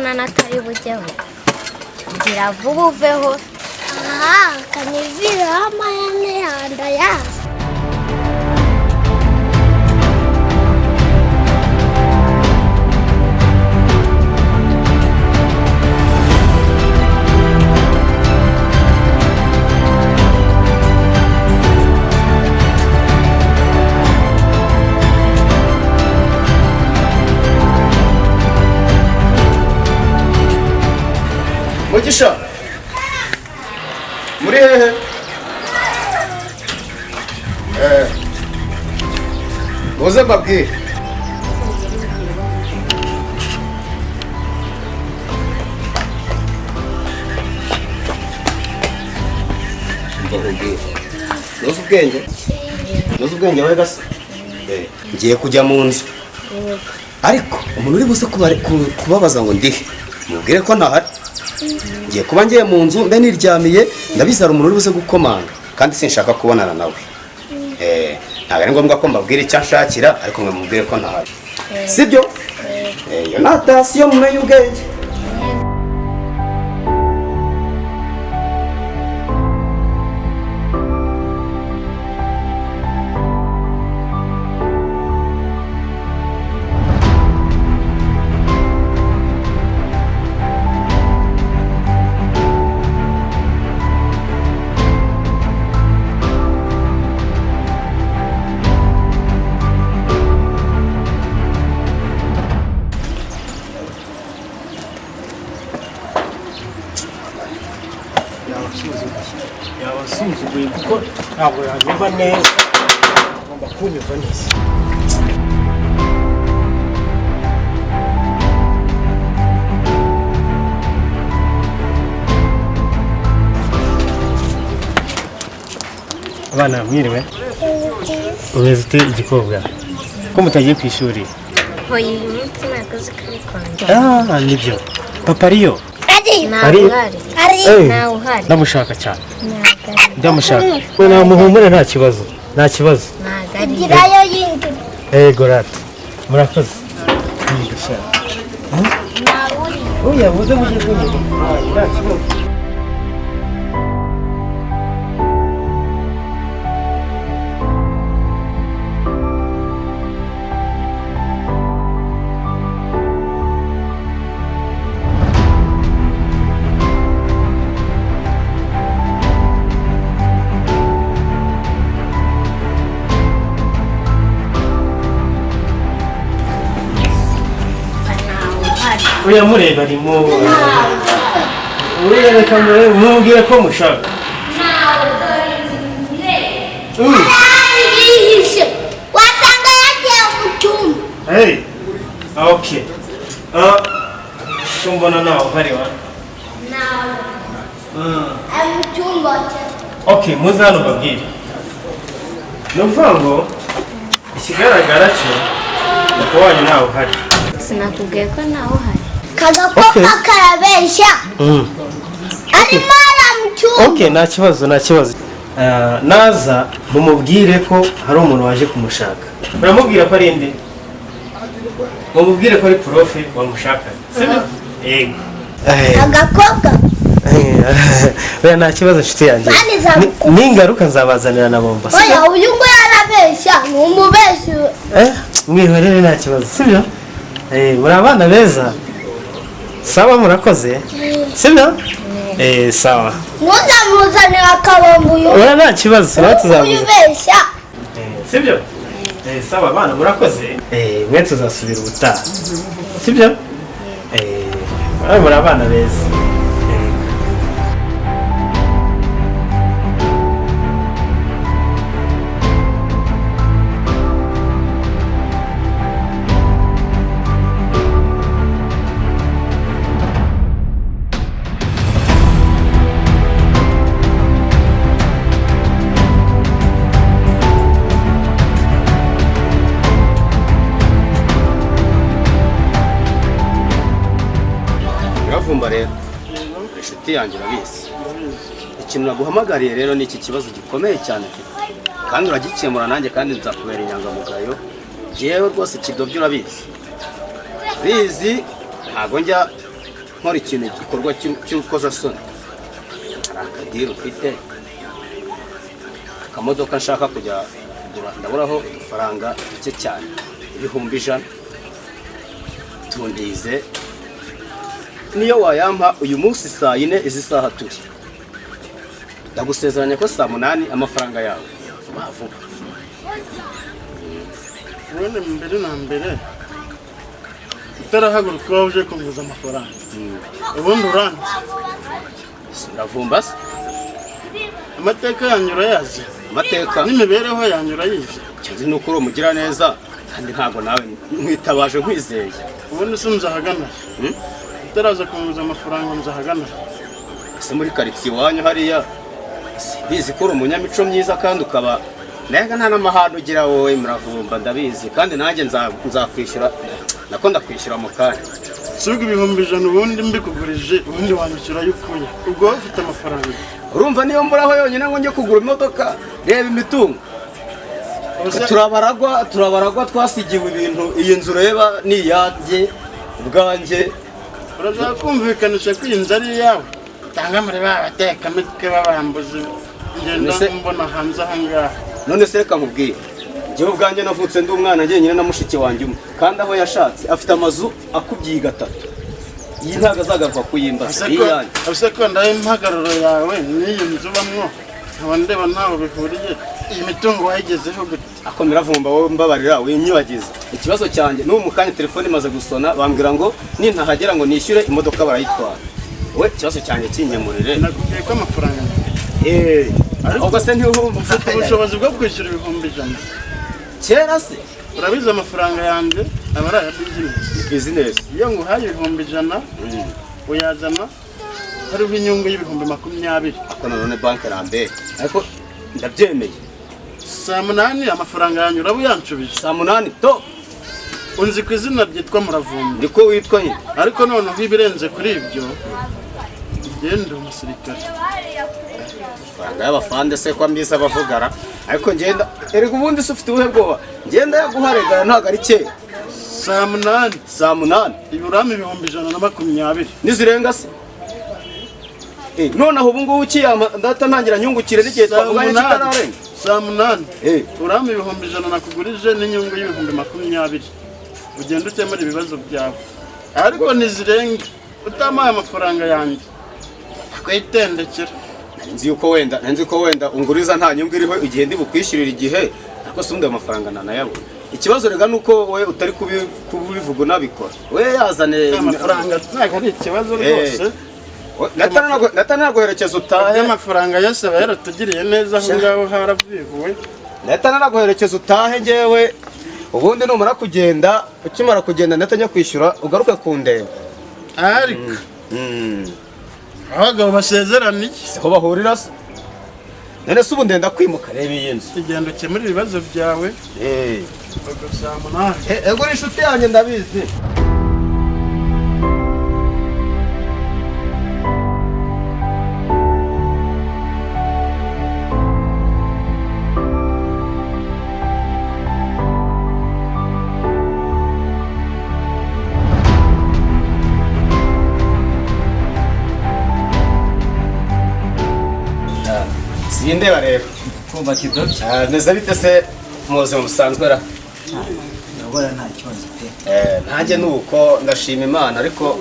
mbona natari bujyeho. Gira vuba uveho. Aha, kanivira amayane yandayazi. Mugisha, muri hehe? Muze mbabwire. Nuzi ubwenge? Nuzi ubwenge wowe gasa? Ngiye kujya mu nzu. Ariko umuntu uri buze kubabaza ngo ndihe, mubwire ko ntahari. Ngiye kuba ngiye mu nzu mbe niryamiye, ndabizara umuntu uri buze gukomanga kandi sinshaka kubonana nawe. Ntabwo ari ngombwa ko mbabwira icyo nshakira, ariko mwe mubwire ko ntahari. Sibyo? Iyo natasiyo mumenye ubwenge. Yabasuzuguye kuko ntabwo yanyumva neza, agomba kunyumva neza. Abana mwiriwe, umeze ute igikobwa? Ko mutagiye ku ishuri? Hoya uyu munsi nakoze kari kwanjye. Ah, nibyo. Papa ariyo? Ntawe uhari. Ntawe uhari. Ndamushaka cyane. Ndamushaka. We namuhumure nta kibazo. Nta kibazo. Girayo yindi. Ego rata. Murakoze. Oya, muze mujye kunywa. Nta kibazo. Oya mureba arimo. Oya reka murebe, mubwire ko mushaka. Wasanga yagiye mu cyumba. Hey. Okay. Cyo mbona nawe uhari wa? Nawe. Ari mu cyumba. Okay, muze hano mbabwire. Ni ukuvuga ngo ikigaragara cyo papa wanyu ntawe uhari. Sinakubwiye ko ntawe uhari. Kagakobwa karabeshya. Arimo aramucyumba. Okay, nta kibazo, nta kibazo. Naza mumubwire ko hari umuntu waje kumushaka. Uramubwira ko ari nde? Mumubwire ko ari profe wamushaka. Sibyo? Yego. Agakobwa. Oya nta kibazo nshuti yanjye. Ningaruka nzabazanira na bomba. Oya uyu ngo yarabeshya, ni umubeshyi. Mwihorere nta kibazo, sibyo? Muri abana beza. Sawa murakoze. Sibyo? Sawa. Muzamuzanira akabombo uyu. Oya nta kibazo, nawe tuzamuza. Ubeshya. Sibyo? Sawa abana murakoze. Mwe tuzasubira ubutaha. Sibyo? Muri abana beza. Nyirabuvumba rero inshuti yanjye urabizi ikintu naguhamagariye rero ni iki kibazo gikomeye cyane mfite kandi uragikemura nanjye kandi nzakubera inyangamugayo. Jewe rwose kidobyo urabizi bizi ntago njya nkora ikintu gikorwa cy'urukozasoni. Hari akadiri ufite, akamodoka nshaka kujya kugura, ndaburaho udufaranga duke cyane, 100,000. Tundize niyo wayampa uyu munsi saa 4 izi saha turi, ndagusezeranya ko saa 8 amafaranga yawe vuba vuba. Ubundi mbere na mbere utarahaguruka iwawe uje kunguza amafaranga, ubundi uranze. Uravumba se? Amateka yanyu urayazi? Amateka n'imibereho yanyu urayizi? Icyo ni uko uri umugiraneza, kandi ntabwo nawe nkwitabaje nkwizeye. Ubundi se nzahagana utaraza kunguza amafaranga, nzahagana ese muri karitsiye iwanyu hariya? Simbizi ko uri umunyamico myiza kandi ukaba mbega nta n'amahane ugira wowe Muravumba, ndabizi. Kandi nanjye nzakwishyura, nako ndakwishyura mu kanya. Si ubwo 100,000 ubundi mbikugurije, ubundi wanyishyura ayo ukuye, ubwo wowe ufite amafaranga. Urumva niyo mburaho yonyine ngo njye kugura imodoka, reba imitungo. Turabaragwa, turabaragwa, twasigiwe ibintu. Iyi nzu ureba ni iyanjye ubwanjye. Urashaka kumvikanisha ko iyi nzu ari iyawe? Cyangwa muri ba batekamitwe b'abambuzi ngenda mbona hanze aha ngaha? None se reka nkubwire, njyewe ubwanjye navutse ndi umwana njyenyine na mushiki wanjye umwe, kandi aho yashatse afite amazu akubyiye 3. Iyi ntabwo azagaruka kuyimbaza, iyanjye. Ese ko ndaye impagararo yawe n'iyi nzu ubamwo nkaba ndeba ntaho bihuriye, iyi mitungo wayigezeho gute? Ako Miravumba, wowe mbabarira winyibagiza ikibazo cyanjye. N'ubu mu kanya telefone imaze gusona, bambwira ngo nintahagera ngo nishyure imodoka barayitwara. We ikibazo cyanjye kinyemurire. Nakubwiye ko amafaranga Ubwo se ntiwumva ufite ubushobozi bwo kwishyura 100,000? Kera se urabizi amafaranga yanjye aba ari aya bizinesi. Bizinesi. Iyo nguhaye 100,000 uyazana hariho inyungu y'20,000. Ako nanone banki rambere, ariko ndabyemeye. Saa 8 amafaranga yanjye uraba uyanshubije. Saa 8 to. Unzi ku izina ryitwa Muravumba. Niko witwa nyine. Ariko noneho ibirenze kuri ibyo, ngende umusirikare. Amafaranga y'abafande se kwa mbiza abavugara, ariko ngenda erega ubundi se ufite ubuhe bwoba? Ngenda yaguharegara ntabwo ari kera. Saa 8. Saa 8. Iburamo 120,000. Nizirenga se? Noneho ubu ngubu ukiyama ndata ntangira nyungukire n'igihe twavuganye kitararenga. Saa 8. Urama 100,000 nakugurije n'inyungu y'20,000. Ugenda ukemura ibibazo byawe. Ariko nizirenga utamaye amafaranga yanjye, akwitendekera. Nzi yuko wenda, nzi ko wenda unguriza nta nyungu iriho igihe ndi bukwishyurira igihe, ariko se ubundi ayo mafaranga ntanayabona. Ikibazo rega nuko wowe utari kubivuga unabikora. We yazane amafaranga ntabwo ari ikibazo rwose. Natanaguherekeza utahe. Amafaranga yose aba yaratugiriye neza aho ngaho haravivuwe. Natanaguherekeza utahe njyewe, ubundi numara kugenda, ukimara kugenda ndata kwishyura ugaruke kundeba. Ariko abagabo basezerana iki? Siho bahurira se? None se ubu ndenda kwimuka, reba iyi nzu. Igenda ukemura ibibazo byawe. Saa 8. Ego uri inshuti yanjye ndabizi. Sindeba rero. Kumva kidobye. Meze bite se mu buzima busanzwe ra? Ndabona nta kibazo pe. Nanjye nuko ndashima Imana, ariko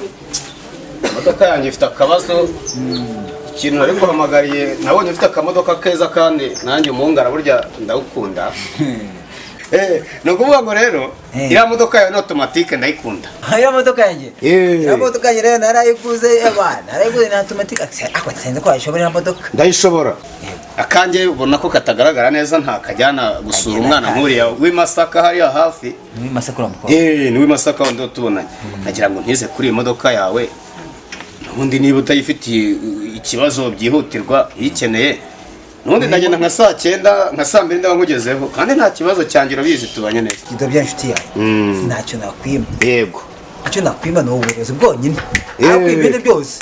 imodoka yanjye ifite akabazo. Ikintu nari guhamagariye, nabonye ufite akamodoka keza kandi nanjye umungara burya ndawukunda. Ni ukuvuga ngo rero iriya modoka yawe ni automatique ndayikunda. Iriya modoka yanjye? Iriya modoka yanjye rero narayiguze, abana narayiguze na automatique. Ako sinzi ko wayishobora iriya modoka. Ndayishobora. Akanjye ubona ko katagaragara neza, nta kajyana gusura umwana nkuriya w'i Masaka hariya hafi. Ni w'i Masaka uriya mukobwa? Ni w'i Masaka wundi tubonanye. Nagira ngo ntize kuri iyi modoka yawe. Ubundi niba utayifitiye ikibazo byihutirwa uyikeneye, nubundi ndagenda nka saa 9 nka saa 2 ndaba nkugezeho, kandi nta kibazo cyanjye urabizi tubanye neza. Kidobya inshuti yawe. Ntacyo nakwima. Yego. Icyo nakwima ni ubuyobozi bwonyine. Ariko ibindi byose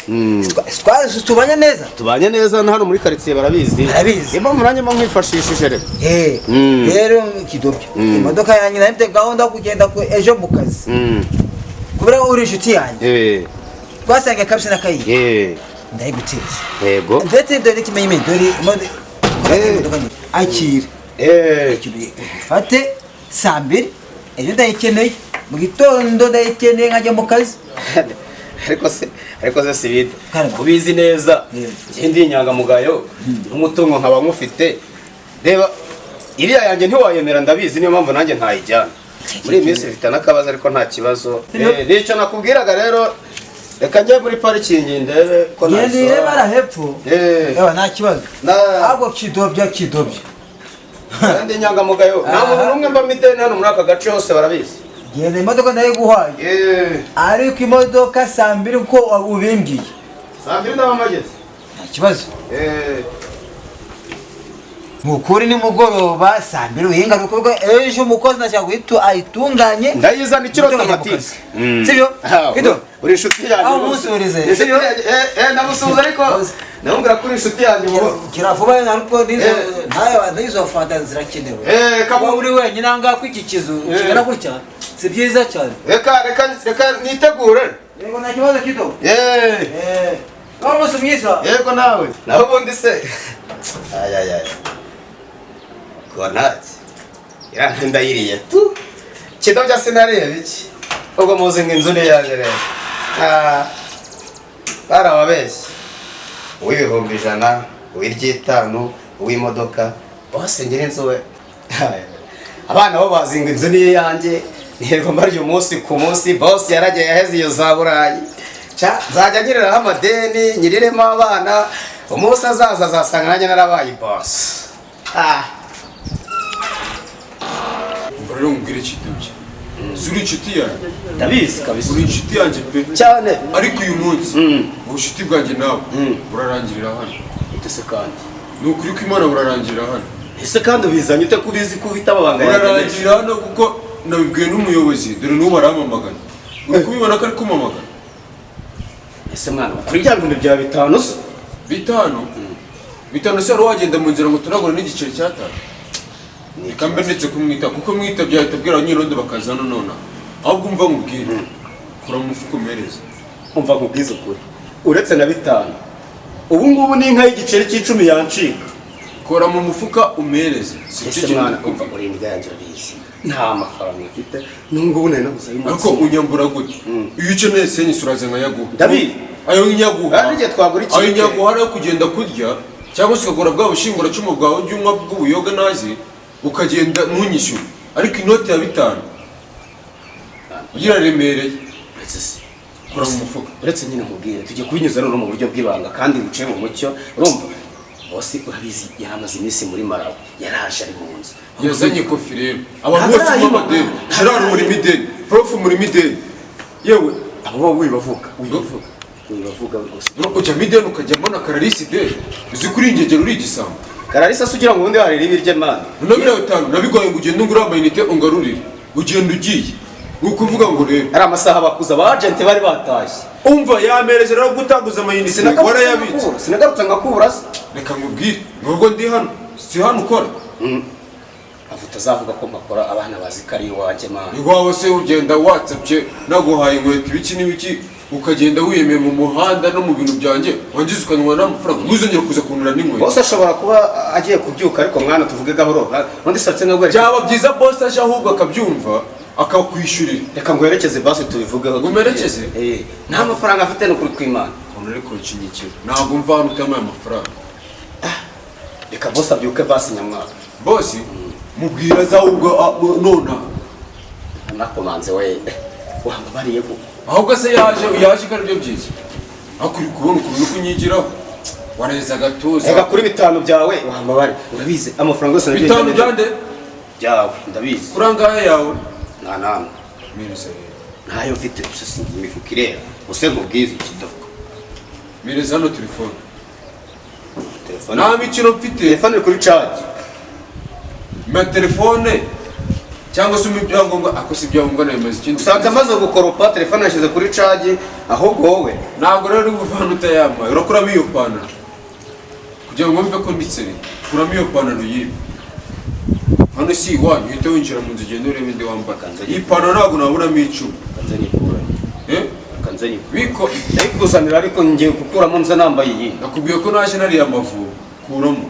tubanye neza. Tubanye neza na hano muri quartier barabizi. Barabizi. Imba muranye mba nkwifashishije rero. Rero Kidobya, imodoka yanjye nari mfite gahunda yo kugenda ejo mu kazi. Kubera uri inshuti yanjye. Twasangiye kabisa na kayi. Eh. Ndayigutije. Yego. Ndetse dore kimenyime dore imodoka akira. Eh. Fate saa mbiri ejo ndayikeneye mu gitondo ndayikeneye nkajya mu kazi. Ariko se sibide kubizi neza njye ndi inyangamugayo n'umutungo nkaba nkufite. Reba iriya yanjye ntiwayemera ndabizi, niyo mpamvu nanjye ntayijyana muri iyi minsi mfite n'akabazo ariko nta kibazo. Nicyo nakubwiraga rero, reka njye muri parikingi ndebe ko nayisora. Ngende bara hepfo. Ewa nta kibazo. Ahubwo kidobya kidobya. Ndi inyangamugayo nta muntu n'umwe mba mideni hano muri aka gace hose barabizi. Genda imodoka ndayiguhaye. Ariko imodoka saa mbiri uko ubimbwiye. Saa mbiri ndaba mpageze. Nta kibazo. Mukuri ni mugoroba saa mbiri uhinga kuko ejo umukozi nashaka guhita ayitunganye. Ndayizana ikiro automatique. Sibyo? Kido uri inshuti yanjye. Aho umusurize. Ndamusuhuza ariko ndamubwira ko uri inshuti yanjye. Kira vuba ariko nizo ntayo nizo fanta zirakenewe. Kaba uri wenyine anga kwiki kizu kigana gutya. Si byiza cyane. Reka reka reka nitegure. Yego nta kibazo Kido. Aho umunsi mwiza. Yego nawe. Naho ubundi se. Ay ay ay. Konaki irantenda yiriye tu kidobya sinareba iki ubwo muzi ngo inzu ni yanjye rero. Barababeshye uw'ibihumbi 100 uw'iry'itanu uw'imodoka bose ngira inzu we. Abana bo bazi ngo inzu ni yanjye nirwa mbarya umunsi ku munsi. Boss yaragiye yaheze iyo za Burayi, nzajya nyiriraho amadeni nyiriremo abana, umunsi azaza azasanga nanjye narabaye boss. Rero nkubwire Kidobya, si uri inshuti yanjye? Ndabizi kabisa uri inshuti yanjye pe cyane, ariko uyu munsi ubucuti bwanjye nawe burarangirira hano. Ese kandi ni ukuri ko Imana burarangirira hano. Ese kandi ubizanye ute ko ubizi ko ufite amabanga yanjye? Burarangirira hano kuko nabibwiwe n'umuyobozi, dore n'ubu arampamagara. Uri kubibona ko ari kumpamagara? Ese mwana kuri bya bihumbi byawe 5 se? 5? 5 se wari wagenda mu nzira ngo tunagure n'igiceri cy'atanu? Reka mbe ndetse kumwita kuko mwita byahita abwira abanyerondo bakaza hano nonaha. Ahubwo umva nkubwire, kura mu mufuka umpereze. Umva nkubwize ukuri, uretse na 5 ubu ngubu ni inka y'igiceri cy'icumi yancika. Kora mu mufuka umpereze. Ese mwana umva uri indya yanjye urabizi nta mafaranga mfite n'ubwo nari nabuze ayo Ariko unyambura gute? Iyo ukeneye senyisi uraza nkayaguha. Ndabizi. Ayo nyaguha. Kandi twagura iki? Ayo nyaguha ari kugenda kurya cyangwa se ukagura bwa bushinguracumu bwawe ujya unywa bw'ubuyoga nazi ukagenda ntunyishyure. Ariko inoti ya 5 iraremereye. Uretse se kora mu mufuka. Uretse nyine nkubwire tujye kubinyuza rero mu buryo bw'ibanga kandi buciye mu mucyo. Urumva bose urabizi yaramaze iminsi muri Malawi, yaraje ari mu nzu. Yazanye kofi rero. Abantu bose mu madeni, Gerard muri mideni, Prof muri mideni. Yewe abo bo wibavuga, wibavuga. Wibavuga rwose. Ujya mideni ukajya mbona Kararisi de. Uzi kuri ingegero uri igisambo. Kararisa se ugira ngo ubundi warira ibirye mana. None biriya 5 nabigwaye ngo ugende ungure amayinite ungarurire. Ugenda ugiye. Ni ukuvuga ngo rero ari amasaha bakuza aba agent bari batashye. Umva yamereze rero gutaguza amayinite warayabitse. Sinagarutse ngakubura se. Reka nkubwire nubwo ndi hano si hano ukora. Avuta azavuga ko mpakora abana bazi ko ari iwanjye mana. Iwawe se ugenda watsapye naguhaye inkweto ibiki n'ibiki ukagenda wiyemeye mu muhanda no mu bintu byanjye wangiza ukanywa n'amafaranga ntuzongere kuza kunura n'inkweto. Bose ashobora kuba agiye kubyuka ariko mwana tuvuge gahoro undi satse nabwo byaba byiza boss aje ahubwo akabyumva akakwishyurira. Reka ngwerekeze basi tubivugeho. Ngumerekeze? Nta mafaranga afite n'ukuri kw'Imana. Ukuntu ariko nshinyikira ntabwo mva hano utamaye amafaranga. Reka boss abyuke basi nyamwaka. Boss mubwira aza ahubwo nonaha. Nakomanze we wambabariye kuko. Ahubwo se yaje yaje ko aribyo byiza. Ariko uri kubona ukuntu uri kunyigiraho wareza agatuza. Reka kuri 5 byawe wambabare urabizi amafaranga yose nagiye. 5 byande byawe ndabizi. Kuri angahe yawe? Nta namwe. Mereza rero. Ntayo mfite gusa si imifuka irera. Use nkubwize ikidogo. Mereza hano telefone. Telefone. Nta mikino mfite. Telefone kuri charge. Ma telefone cyangwa se ibyangombwa akose ibyangombwa nemaze ikindi. Usanze amaze gukoropa telefone yashyize kuri charge ahubwo wowe. Ntabwo rero uri kuvana utayambaye urakuramo iyo pantaro. Kugira ngo mve ko nditseri kuramo iyo pantaro yibe. Hano si iwanyu uhita winjira mu nzu ugenda urebe indi wambara. Iyi pantaro ntabwo naburamo 10. Kanze nikuremo. nze nyine. Biko ndayikuzanira ariko ngiye gukuramo nze nambaye iyi. Nakubwiye ko naje nariye amavubi, kuramo.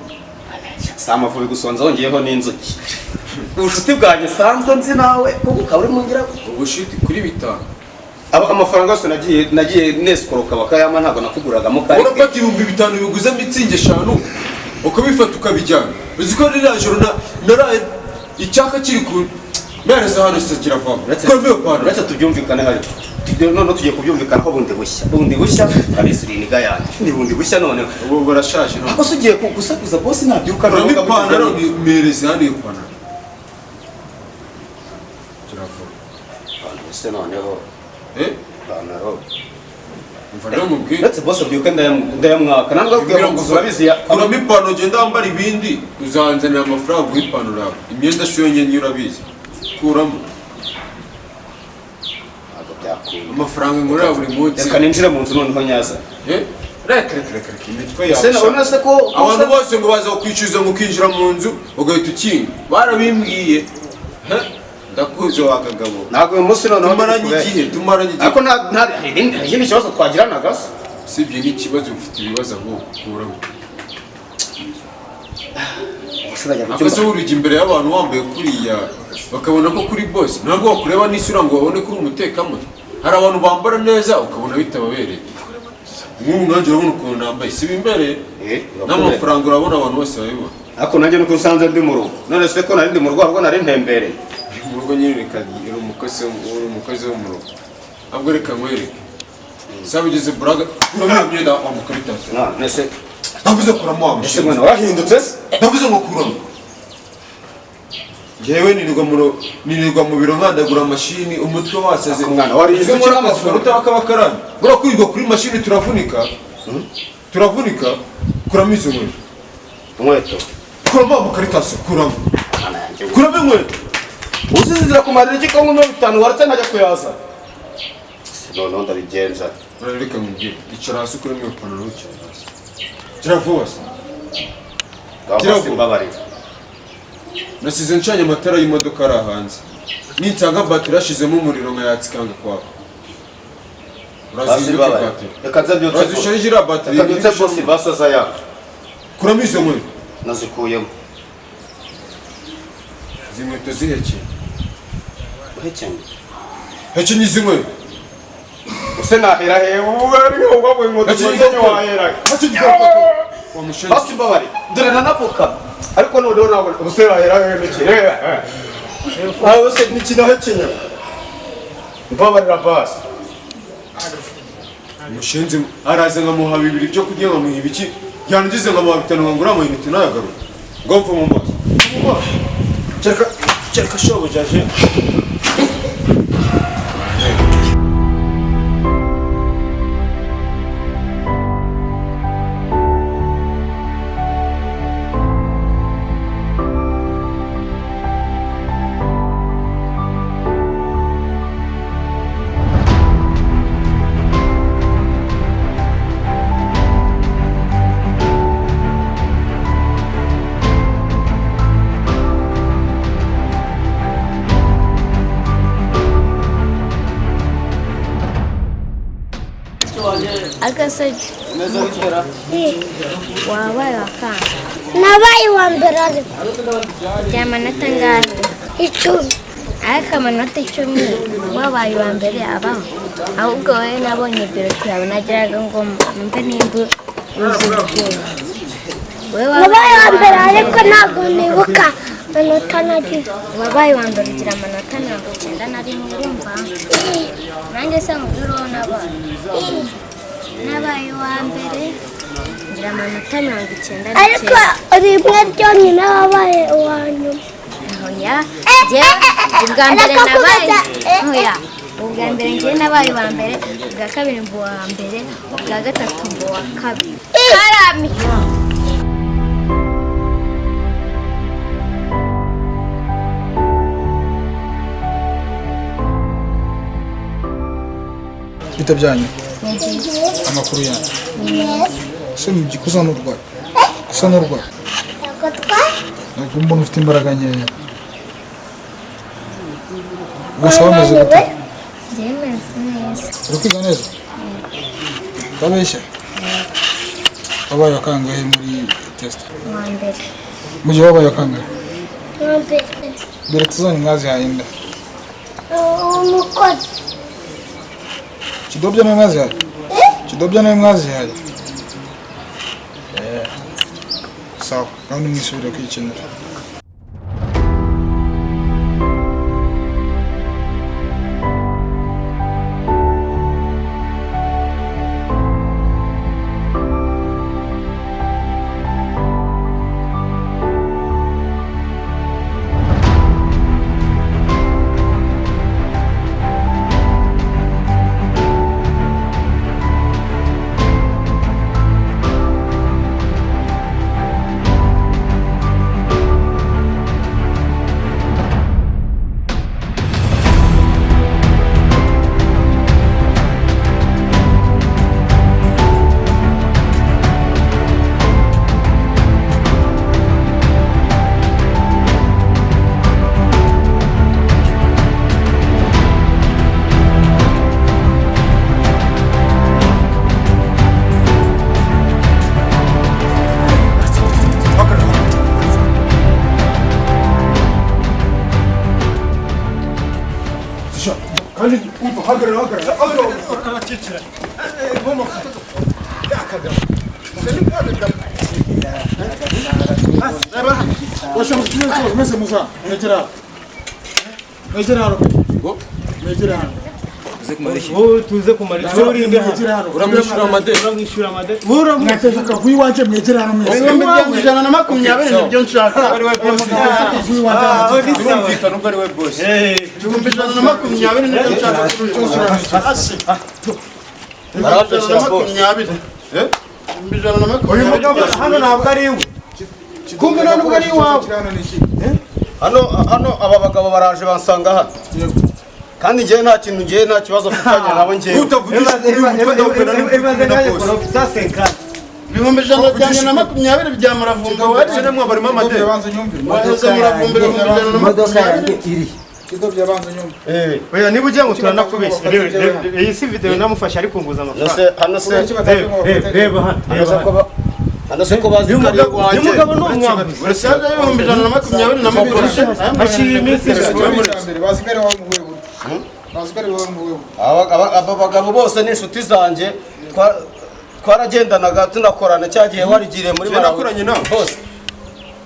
Si amavubi gusa nzongeyeho n'inzuki. Ubucuti bwanjye sanzwe nzi nawe kuko ukaba uri mu ngira ubucuti kuri bitanu. Aba amafaranga yose nagiye nesikoroka bakayama ntabwo nakuguragamo kare. Urafata 5000 biguze mitsingi 5 ukabifata ukabijyana. Uzi ko ririya joro naraye icyaka kiri ku mpereza hano se kiravamo. Uretse tubyumvikane hari. None tugiye kubyumvikanaho bundi bushya. Bundi bushya kabisa uri iniga yanjye. Ni bundi bushya none. Ubu barashaje none. Ako se ugiye gusakuza boss nabyuka none ipantaro ni mpereza hano ipantaro. Kiravamo. Se noneho. Ipantaro. Umva rero mubwire. Uretse boss abyuka ndayamwaka. Ntabwo akubwira ngo urabizi ya. Kuramo ipantaro ugenda wambara ibindi uzanzanira amafaranga y'ipantaro yawe. Imyenda si yo nyine urabizi. Kuramo. Amafaranga ngura buri munsi. Reka ninjire mu nzu noneho nyaza. Reka imitwe yawe. Se ko abantu bose ngo baza kwicuza ngo ukinjira mu nzu ugahita ukinga. Barabimbwiye. Ndakuze wa kagabo. Ntabwo uyu munsi noneho tumaranye igihe. Ariko nta ikindi kibazo twagiranaga se. Sibye n'ikibazo ufite ibibazo ahubwo kuramo. Akaze urujya imbere y'abantu wambaye kuriya bakabona ko kuri boss ntabwo bakureba n'isura ngo babone kuri umutekamutwe. Hari abantu bambara neza ukabona bitababereye. Nk'ubu nanjye urabona ukuntu nambaye si bimbereye n'amafaranga urabona abantu bose babibona. Ariko nanjye nuko nsanze ndi mu rugo. None se ko nari ndi mu rugo ahubwo nari ntembereye. Mu rugo nyine reka uri umukozi wo mu rugo. Ahubwo reka nkwereke. Sabigeze buraga kuramo imyenda wa mukaritasi. None se ndavuze kuramo wa ese mwana warahindutse se? Ndavuze ngo kuramo. Jewe nirirwa mu biro nkandagura mashini umutwe wasaze. Mwana wari muri amafaranga utabakabakarana. Burakwirwa kuri mashini turavunika. Turavunika kuramo izo nkweto. Inkweto. Kuramo mukaritasi kuramo. Kuramo inkweto. Uzizira kumarira iki ko 50 waretse nkajya kuyaza. Noneho ndabigenza. Reka nkubwire. Icara hasi kuramo iyo pantaro icara hasi. Kiravuba se. Kiravuba. Nasize ncanye amatara y'imodoka ari hanze. Ninsanga batiri yashizemo umuriro nkayatsikanga kwaka. Urazinduka batiri. Reka nze byotse. Urazisharije iriya batiri. Reka byotse boss basaza ya. Kuramo izo nkweto. Nazikuyemo. Izi nkweto zihekeye. Uhekenye. Hekenye izi nkweto. Use nahera he ubu ari ubwo inkweto zenye wahera. Basi mbabare. Dore nanapfuka. Ariko noneho nabona ubuse wahera he niki. Aho se niki nahekenye. Mbabarira basi. Umushinzi araza nkamuha bibiri byo kurya nkamuha ibiki yangize nkamuha bitanu ngura amayinite nayagaruka. Ngo mva mu maso. Kereka shobuja aje. Wabaye wa kangahe? Nabaye uwa mbere ariko. Ugira amanota angahe? 10. Ariko amanota 10 wabaye uwa mbere abaho. Ahubwo wowe nabonye biro yawe nagiraga ngo mbe nimba uzi ubwenge. Wabaye uwa mbere ariko ntabwo nibuka amanota nagize. Wabaye uwa mbere ugira amanota 91 urumva? Nanjye se nkubwire uwo nabaye. Nabaye uwa mbere ngira amanota 99. Ariko rimwe ryonyine wabaye uwa nyuma. Oya, ubwa mbere nabaye oya, ubwa mbere njye nabaye uwa mbere, ubwa kabiri mba uwa mbere, ubwa gatatu mba uwa kabiri. Karame. Bita byanyu amakuru yanyu se mugikuza n'urwaye gusa n'urwaye ntabwo mbona ufite imbaraga nkeya gusa wameze gute? Njye meze neza. Uri kwiga neza? Ndabeshya. Wabaye wakangahe muri test? Uwa mbere. Mu gihe wabaye wakangahe? Uwa mbere. Dore tuzanye mwazihaye nda. Umukozi. Kidobya nawe mwazihaye? Kidobya nawe mwazihaye? Sawa, kandi mwisubire kwikinira. Tuze kumara uramwishyura amadeni. Uramwishyura amadeni. Mwateze akavuyo iwanjye mwegere hano mwese. 120 nibyo nshaka. Birumvikana ubwo ari we boss. 120 nibyo nshaka. Barabeshya boss. Uyu mugabo hano ntabwo ari iwe. Kumbe nta nubwo ari iwawe. Hano aba bagabo baraje bansanga hano. Kandi ngiye nta kintu ngiye nta kibazo mfitanye nabo ngiye. Utavugisha 120 bya Muravumba wari barimo amadeni. Waheze Muravumba Imodoka yanjye iri. Oya niba ugiye ngo turanakubeshya. Iyi si video namufasha ariko nguza amafaranga. Hano se Reba hano. Hano se ko bazi ko ari iwanjye. Uyu mugabo ni umwambuzi. Urasaga 120 na makurusha. Haciye iminsi Bazi ko ari wowe mu rwego. Bazi ko ari wowe mu rwego. Aba bagabo bose ni inshuti zanjye. Twaragendanaga tunakorana cyagiye warigiriye muri Malawi. Nakoranye nawe bose.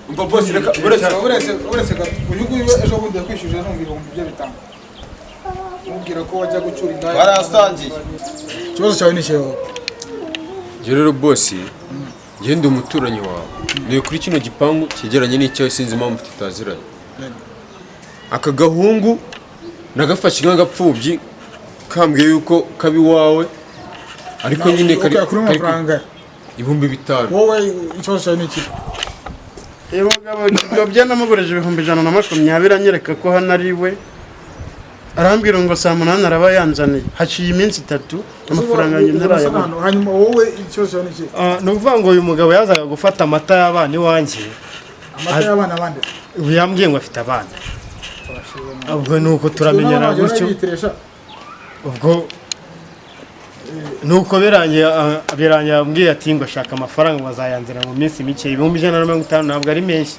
Umva boss reka uretse gato. Uyu nguyu ejo bundi yakwishyuje ntumva 5,000. Mubwira ko wajya gucyura indaya. Barasangiye. Ikibazo cyawe ni ikihe? Njye rero boss, njye ndi umuturanyi wawe. Ni kuri kino gipangu cyegeranye n'icyawe sinzi impamvu tutaziranye. Aka gahungu nagafashe nk'agapfubyi kambwiye yuko kabi wawe ariko nyine kari kuri amafaranga 5,000. Wowe ikibazo cyawe ni iki? Uyu mugabo Kidobya namugurije 120 anyereka ko hano ari we. Arambwira ngo saa 8 araba yanzaniye. Haciye iminsi 3 amafaranga yanjye ntarayabona. Hanyuma wowe ikibazo cyawe ni iki? Ni ukuvuga ngo uyu mugabo yazaga gufata amata y'abana iwanjye. Amata y'abana bande? Ubu yambwiye ngo afite abana. Ubwo nuko turamenyana gutyo. Ubwo nuko birangiye yambwiye ati ngo ashaka amafaranga bazayanzira mu minsi mike. 150 ntabwo ari menshi.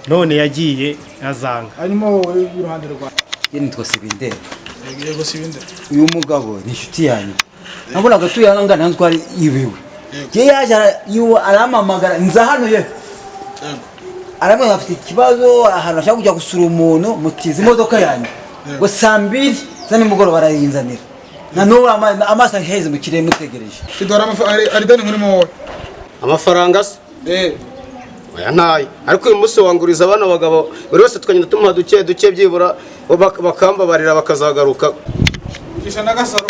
None yagiye azanga. Hanyuma wowe iruhande rwawe. Ye nitwa Sibinde. Yego Sibinde. Uyu mugabo ni inshuti yanjye. Nabonaga tuye hano ngana ntwari ibiwe. Ye yaje arampamagara nza hano ye. Arambwira afite ikibazo ahantu ashaka kujya gusura umuntu mutiza imodoka yanjye. Ngo saa 2 za nimugoroba arayinzanira. Na n'ubu amaso aheze mu kirere mutegereje. Kidora ari dani nkurimo wowe. Amafaranga se? Oya ntayo. Ariko uyu munsi wanguriza abana bagabo buri wese tukagenda tumuha duke duke byibura bakambabarira bakazagaruka. Kisha na Gasaro.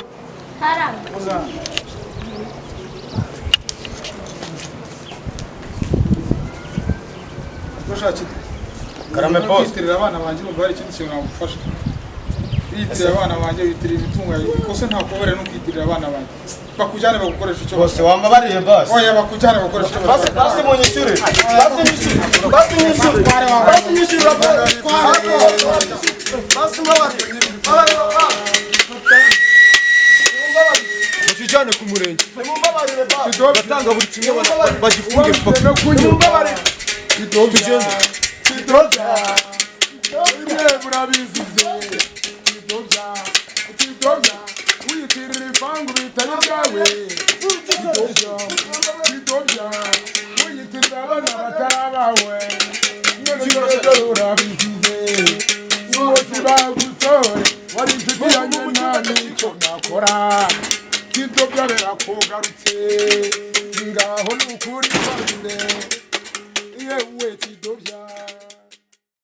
Karame boss. Kwitirira abana banjye numva hari ikindi kintu nagufasha. Yitirira abana banjye, yitirira imitungo yawe. Ikosa nta kubabara no kwitirira abana banjye. Bakujyane bagukoresha icyo bose wambabariye basi. Oya bakujyane bagukoresha icyo basi. Basi munyishyure. Basi nyishyure. Basi nyishyure. Basi nyishyure. Basi mbabariye. Mbabariye. Mukijyane. Mbajyane ku murenge. Batanga buri kimwe, bagifunge paka. Tugende. Kidobya, urabizize. Kidobya, kidobya, wiyitirira ivangu bitari byawe. Kidobya, kidobya, wiyitirira abana batari abawe. None dore urabizize. Nuwo kibagusore wari inshuti yanjye, nta n'icyo nakora. Kidobya birakugarutse, ngaho ni ukuri.